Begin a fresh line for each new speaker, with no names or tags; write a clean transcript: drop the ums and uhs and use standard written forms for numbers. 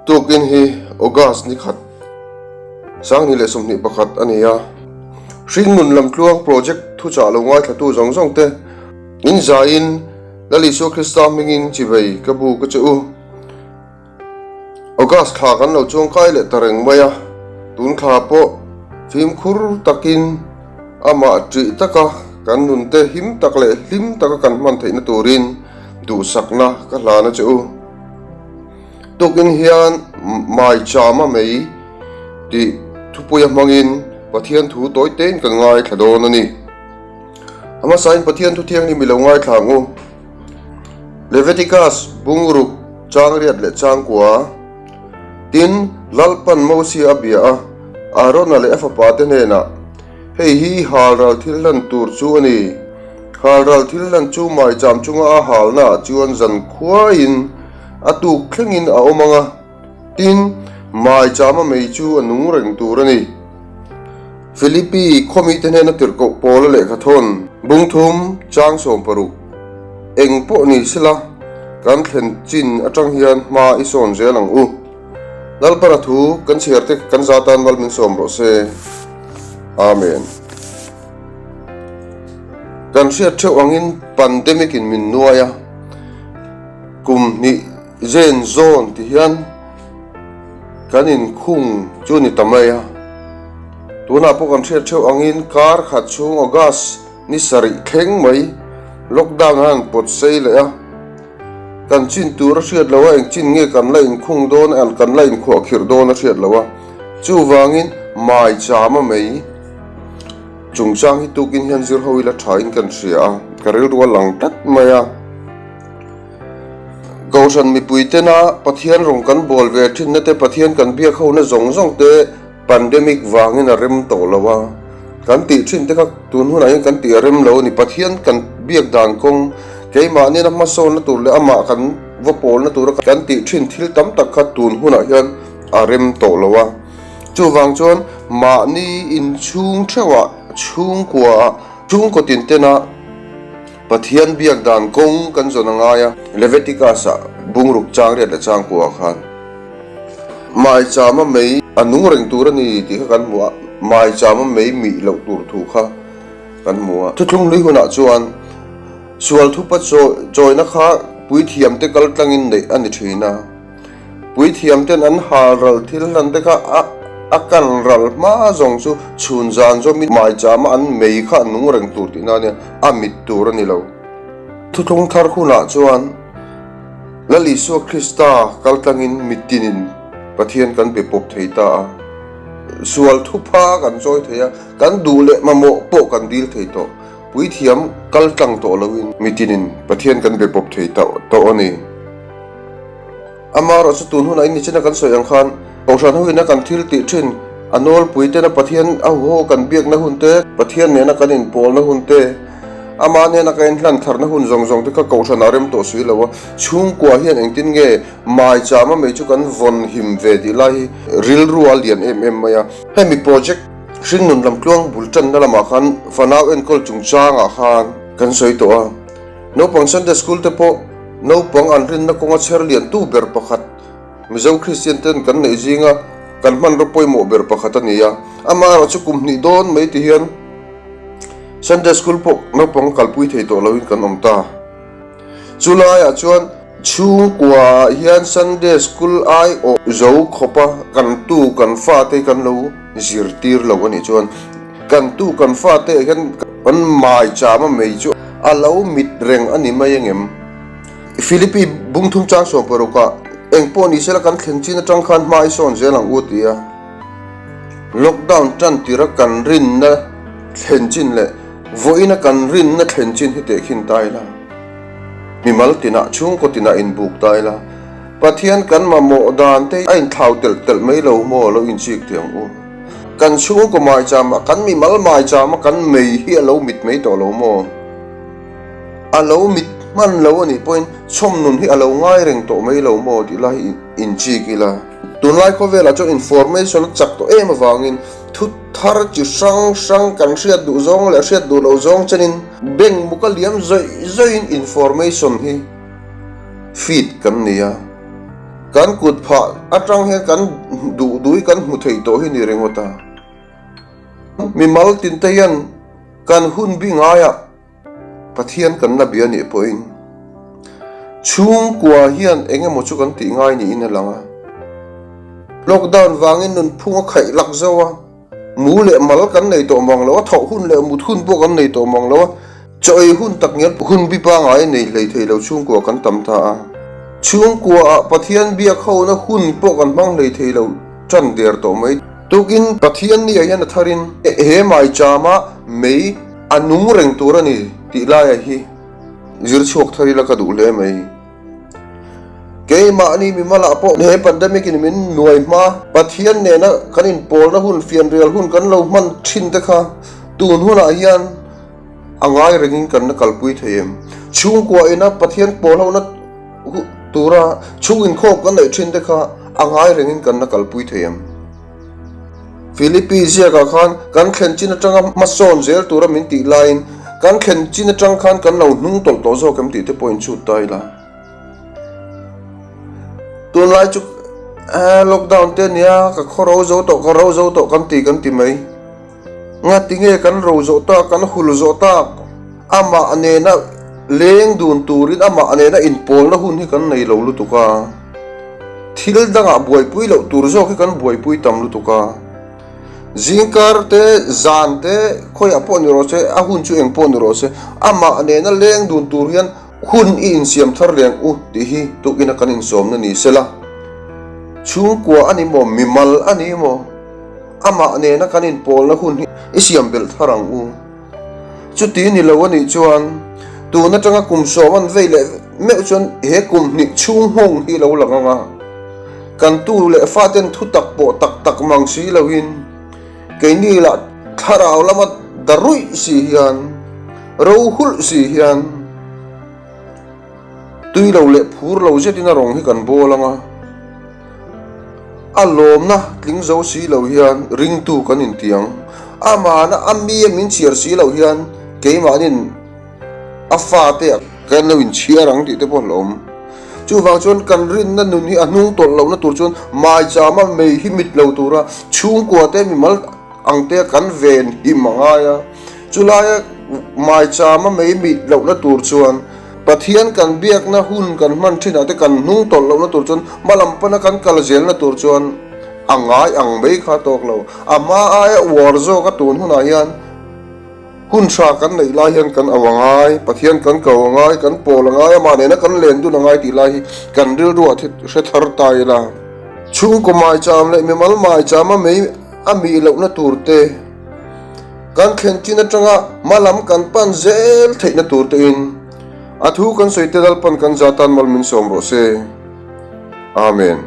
Tukin hi August ni khat, 2021 a ni a. Hringnun Lamtluang Project thuchah lo ngaithlatu zawng zawng te in zaiin Lal Isua Krista hmingin chivei ka bu ka che u. August thla kan lo chuangkai leh ta reng mai a, tun thla pawh fimkhur takin amah ṭih taka kan nunte him tak leh hlim taka kan hman theihna turin duhsakna ka hlan a che u. Tukin hian Maichama mei tih thupuia hmangin Pathian thu tawi tein kan ngaithla dawn a ni. A hmasain Pathian thu thianghlim i lo ngaithla ang u. Leviticus bungruk changriat leh changkua Tin, Lalpan Mosia a bia a, Aarona leh a fapate hnenah, Hei hi halral thil hlan tur chu a ni. Halral thil hlan chu maicham chunga a halnaah chuan zankhuaiin a tuk thlengin a awm ang a, tin, maichama mei chu a nung reng tur a ni. Philippi khawmite hnena tirhkoh Paula lehkha thawn bungthum chang 16 eng pawh ni sela kan thlen chin atang hian hma i sawn zel ang u. Lalpana thu kan chhiar te kan za tan mal min sawm rawh se. Amen. Kan hriat theuh angin pandemic in min nuai a, kum hnih zen zawn ti hian kan inkhung chu ni ta mai a. Tunah pawh kan hriat theuh angin kar khat chhung August ni sarih thleng mai lockdown a han pawt sei leh a. Kan chin tur a hriat lo a, eng chin nge kan la inkhung dawn a, kan la inkhuahkhirh dawn a hriat lo a. Chuvangin maichama mei chungchang hi tukin hian zir ho ila thain kan hria a, ka rilru a lang tlat mai a. Kohhran mipui tena Pathian rawng kan bawl ve thinna te, Pathian kan biak hona zawng zawng te pandemic vangin a rem tawh lo a. Kan tih thin te kha tun hunah hian kan tih a rem lo a ni. Pathian kan biak dan kawng keimahnian a hmasawnna tur leh amah kan va pawlna tura kan tih thin thil tam tak kha tun hunah hian a rem tawh lo a. Chuvang chuan mahni inchhung theuhah, chhungkuaah, chhungkaw tin tena Pathian biak dan kawng kan zawn a ngai a. Leviticus-ah bungruk chang riat leh changkuaah khan maichama mei a nung reng tur a ni tih kha kan hmu a, maichama mei mih loh tur thu kha kan hmu a. Thuthlung hlui hunah chuan sual thupa chawina kha puithiamte kal tlangin neih a ni thin a. Puithiam ten an hal ral thil hlan te kha a a kan ral hma zawng chu chhun zan zawmin maichama an mei kha a nung reng tur tihna ania, a mit tur a ni lo. Thuthlung thar hunah chuan Lal Isua Krista kal tlangin mitinin Pathian kan be pawp thei ta a, sual thupha kan chawi thei a, kan duh leh mamawh pawh kan dil thei tawh. Puithiam kal tlang tawh loin mitinin Pathian kan be pawp thei tawh a ni. Amaherawh chu tun hunah in nichina kan sawi ang khan Kohhran hoin a kan thil tih thin a nawlpui tena Pathian a huho kan biakna hun te, Pathian nena kan inpawlna hun te, ama nena kan inhlan tharna hun zawng zawng te kha Kohhran a rem tawh si lo a, chhungkua hian engtin nge maichama mei chu kan vawn him ve tih lai hi rilru a lian em em mai a. Hemi project hringnun lamtluang bul tanna lamah khan fanau enkawl chungchangah khan kan sawi tawh a. Naupang Sunday School te pawh naupang an rinna kawnga chher lian tu ber pakhat Mizo Kristian ten kan neih zinga kan hmanraw pawimawh ber pakhat a ni a. Amaherawh chu kum hnih dawn mai ti hian Sunday School pawh naupang kalpui thei tawh loin kan awm ta. Chu laiah chuan chhungkua ah hian Sunday School ai awh zo khawpa kan tu kan fate kan lo zirtir lo a nih chuan Kan tu kan fate ah hian kan maichama mei chu a lo mit reng a ni mai angem? Philippi bungthum chang 16 ah eng pawh ni sela kan thlen chin atang khan hma i sawn zel ang u ti a. Lockdown tan tira kan rinna thlen chin leh vawiina kan rinna thlen chin hi tehkhin ta ila. Mimal tinah chhungkaw tinah inbuk ta ila. Pathian kan mamawh dan te a inthlau telh telh mai lo maw lo inchik teh ang u. Kan chhungkaw maichama, kan mimal maichama kan mei hi a lo mit mai tawh lo maw? A lo mit hman lo a nih pawhin chhawm nun hi a lo ngai reng tawh mai lo maw tih lai hi inchik ila. Tunlai khawvelah chuan information a chak tawh em avangin thu thar chi hrang hrang kan hriat duh zawng leh hriat duh loh zawng chenin beng muka liam zawih zawihin information hi feed kan nei a. Kan kut phah atang hian kan duh duh hi kan hmu thei tawh hi ni ringawt a. Mimal tinte hian kan hun bi ngaiah Pathian kan la bia nih pawhin chhungkua hian eng emaw chu kan tih ngai niin a lang a. Lockdown vangin nunphung a khaih lak zo a, mu leh mal kan nei tawh mang lo a, thawh hun leh mut hun pawh kan nei tawh mang lo a, chaw ei hun tak ngial hun bi pangngai nei hlei thei lo chhungkua kan tam ta a. Chhungkuaah Pathian biak hona hun pawh kan hmang hlei thei lo tan der tawh mai. Tukin Pathian nia hian a tharin he maichama mei A nung reng tur a ni tih laia hi zir chhuak thar ila ka duh hle mai. Keimahni mimalah pawh he pandemic in min nuai hma Pathian nena kan inpawlna hun fianrial hun kan lo hman thin te kha tun hunah hian a ngai rengin kan la kalpui thei em? Chhungkua ina Pathian pawl hona tura chhung inkhawm kan neih thin te kha a ngai rengin kan la kalpui thei em? Philippi ziakah khan kan thlen chin atanga hmasawn zel tura min tih laiin kan thlen chin atang khan kan lo hnung tawlh tawh zawk em tih te pawh inchhut ta ila. Tunlai chu lockdown te ania ka khaw ro zo tawh ka ro zo tawh kan ti kan ti mai. Ngati nge kan ro zawh tak kan hul zawh tak amah nena leng dun turin amah nena inpawlna hun hi kan nei lo lutuk a. Thil dangah buaipui loh tur zawk hi kan buaipui tam lutuk a. Zingkar te, zan te khawiah pawh ni rawh se, a hun chu eng pawh ni rawh se, amah nena leng dun tur hian hun i insiam thar leng u tih hi tukina kan insawmna ni sela. Chhungkua a ni maw, mimal a ni maw? Amah nena kan inpawlna hun hi i siam belh thar ang u. Chuti ni lo a nih chuan tun atanga kum sawm an vei leh meuh chuan he kum hnih chhung nghawng hi lo lang ang a. Kan tu leh faten thu tak pawh tak tak mang si loin keini lah thlarau lama daruih si hian, ro hulh si hian, Tui lo leh phur lo zetin a rawng hi kan bawl ang a, a lawmna tling zo si lo hian ringtu kan inti ang. Amahna a mi a min chhiar si lo hian keimahnin a fate ah kan lo inchhiar ang tih te pawh a hlauhawm. Chuvang chuan kan rinna nun hi a hnung tawlh lohna tur chuan maichama mei hi mit lo tura chhungkua te mimal ang te kan ven him a ngai a. Chulaia maichama mei mit lohna tur chuan Pathian kan biakna hun kan hman thinah te kan hnung tawlh lohna tur chuan hma lam pana kan kal zelna tur chuan a ngai ang mai kha tawk lo. A hma aia uar zawk a tun hunah hian hun tha kan neih lai hian kan au a ngai, Pathian kan ko a ngai, kan pawl a ngai, amah nena kan len dun a ngai tih lai hi kan rilruah hre thar ta ila. Chhungkaw maicham leh mimal maicham a mei a mih lohna tur te. Kan thlen chin atanga hma lam kan pan zel theihna tur tein a thu kan sawi te Lalpan kan za tan mal min sawm rawh se. Amen.